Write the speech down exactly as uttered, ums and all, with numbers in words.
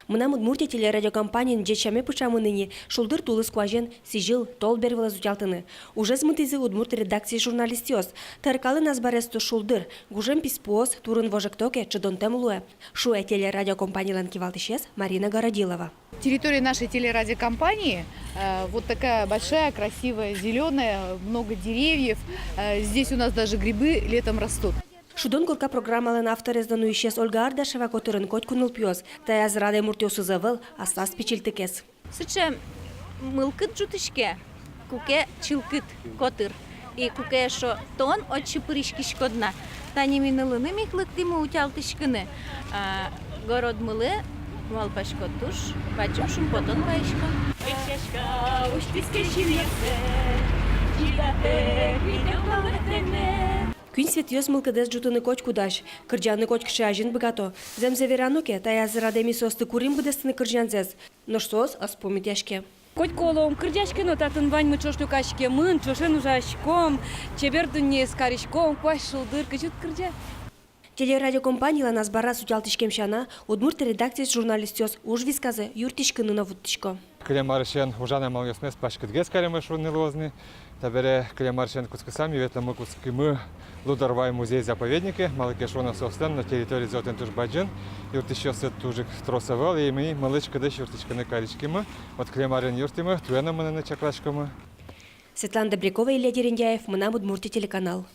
«Мынам Удмуртие» телерадиокомпаниын ӟеч сяме пыӵамын ини шулдыр тулыс куазен сӥзьыл, тол бервылэз утялтыны. Ужез мытӥзы удмурт редакциысь журналистъёс. Тэркалэн азбарез туж шулдыр, гужем писпуос, турын вожекто ке, чыдонтэм луэ, шуэ телерадиокомпанилэн кивалтӥсез Марина Городилова. Территория нашей телерадиокомпании, э, вот такая большая, красивая, зелёная, много деревьев. Э, здесь у нас даже грибы летом растут. «Шудон корка» программалэн авторез но нуисез Ольга Ардашева котырын котьку нылпиос. Таяз радэ муртъёсыз ӧвӧл, аслаз пичильтыкез. Сыӵе мылкыд ӝутӥське, куке чылкыт котыр. И куке эшшо тон отчы пыриськиськод на. Тани ми нылыным ик лыктӥмы утялтӥськыны, а городмылы, малпасько, туж бадӟым шумпотон вайиськом. Вӧсяська, усьтӥське синъёссэ, чидатэк, виде калык тэнэ. Куинь Светъёс мылкыдэз ӝутыны котьку дась, кырӟаны котькыӵе азьын быгато. Зэмзэ верано ке, таяз радэ ми соосты курим быдэстыны кырӟанзэс. Нош соос ӧз пумитъяське. Котьку оло ум кырӟаське но, татын ваньмы ӵош люкаськемын, ӵошен ужаськом, чебер дуннеез кариськом, куазь шулдыр, кызьы уд кырӟа. Телерадиокомпанилэн азбараз утялтӥськем сяна, удмурт редакциысь журналистъёс уж висказы юрттӥськыны но вуттӥсько. Кылем арысен ужан амалъёсмес паськытгес каремы шуыны луоз ни. Табере кылем арысен кутскыса ми ветлэммы кутскимы Лудорвай музей-заповеднике, малы ке шуоно соослэн но территоризы отын туж бадӟым, юрттӥсьёссы туж ик трос ӧвӧл, и ми мылысь-кыдысь юрттӥськыны кариськимы. Вот кылем арен юрттӥмы, туэ но мыныны чакласькомы. Светлана Добрякова, Илья Дерендяев, «Мынам Удмуртие» телеканал.